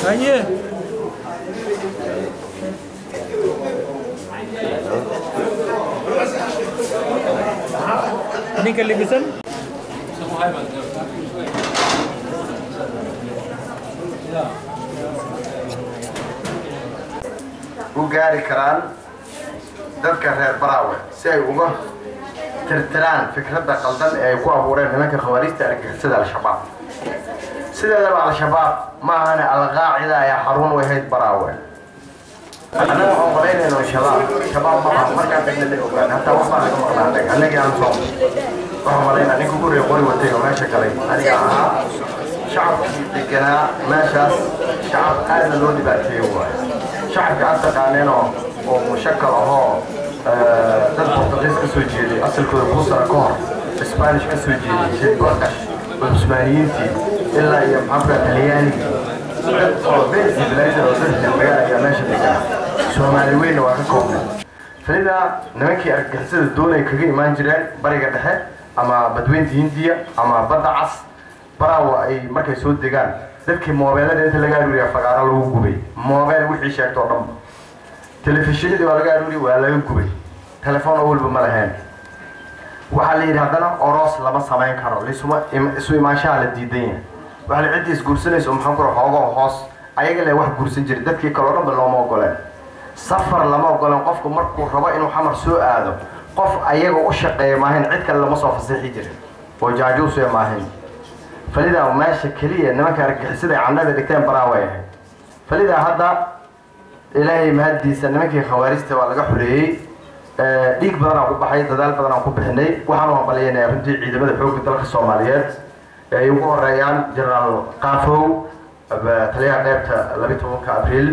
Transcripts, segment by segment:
Haye. Ninka libisan. U gaari karaan dadka reer Baraawe si ay uga tirtiraan fikradda qaldan ee ay ku abuureen nimanka khawaariijta argagixisada Al-Shabaab. Sideedaba Al-Shabaab ma ahane, Alqaacida ayaa xarun u ahayd Baraawe. Annaga waxaan qolaynayno Shabaab, Shabaab ma aha. Markaan tagna la ogaan hataa wax baa laga maqlaa. Annaga annagii aan soo waxaan malaynaa ninka guriga qori watay oo meesha galay aniga ahaa. Shacabkii deganaa meeshaas shacab aadna loo dhibaateeye waayo. Shacabka aad taqaaneenoo oo mushakal ahoo dad Portugiis ka soo jeeday asalkooda, 1000 sano ka hor Spanish ka soo jeeday, Sheekh oo Cusmaaniyiintii ilaa iyo maxaa Talyaanigii, dad oo very civilized oo dad reer magaal ayaa meesha deganaa. Soomaali weynna waa ka koobnay. Falida nimankii argagixisada doonay kaga imaan jireen Bariga Dhexe ama Badweynta Hindiya ama Badda Cas. Baraawa ay markay soo degaan, dadkii moobeelada inta laga aruuriya fagaaro lagu gubay moobeel wixii sheegto o dhan. Telefishinadii waa laga aruuriya, waa laga gubay. Telefoon oo walba ma lahayn. Waxaa la yidhi haddana oroos lama samayn karo, lisuma isu imaanshaha la diidan yahay. Waxaa la ciddii isguursanaysa oo maxaan kura xoogoo hoos ayaga le wax guursan jiray, dadkii kale o dhan ba looma ogoleen. Safar lama ogoleen. Qofku markuu rabo inuu Xamar soo aado, qof ayaga u shaqeeya maahayn, cid kale lama soo fasixi jirin oo jaajuusuya maahayn. Falidaa meesha keliya nimanka argagixisada ay candhada dhigteen Baraaway ahayd. Falidaa hadda Ilaahay mahaddiisa nimankii khawaarijta waa laga xoreeyey. Dhiig badan aan ku baxay, dadaal badan aan ku bixinay. Waxaan u hambalyaynaya runtii ciidamada xoogga dalka Soomaaliyeed ee ay ugu horeeyaan Jenaraal Qaafow, taliyaha qaybta 12-ka Abriil,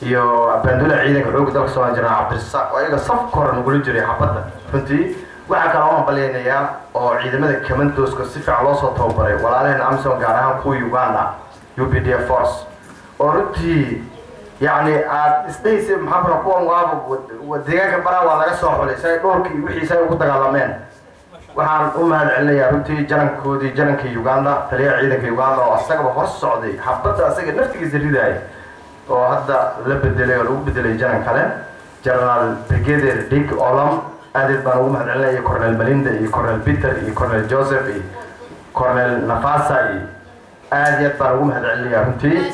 iyo abaandulaha ciidanka xoogga dalka Soomaaliya Jenaraal Cabdirasaaq oo ayaga safka hore nagula jiray xabadda. Runtii waxaa kaloo u hambalyaynayaa oo ciidamada commandoska si fiican loo soo tababaray walaalaheen AMISOM, gaar ahaan kuwa Uganda UPDF force, oo runtii yacni aad isdhehaysa maxaa kula kuwan waaba deegaanka Baraa waa laga soo xulay si ay dhowrkii wixiisa ay ugu dagaalameen. Waxaan u mahad celinayaa runtii janankoodii, janankii Uganda, taliyaha ciidanka Uganda oo asagaba hor socday xabadda, asaga naftigiisa ridaaya, oo hadda la bedelay oo lagu bedelay janan kale, General Brigadier Dick Olam. Aadeed baan ugu mahad celinaya Cornel Melinda iyo Cornel Peter iyo Cornel Joseph iyo Cornel Nafasa iyo aad iyo aad baan ugu mahad celinaya runtii.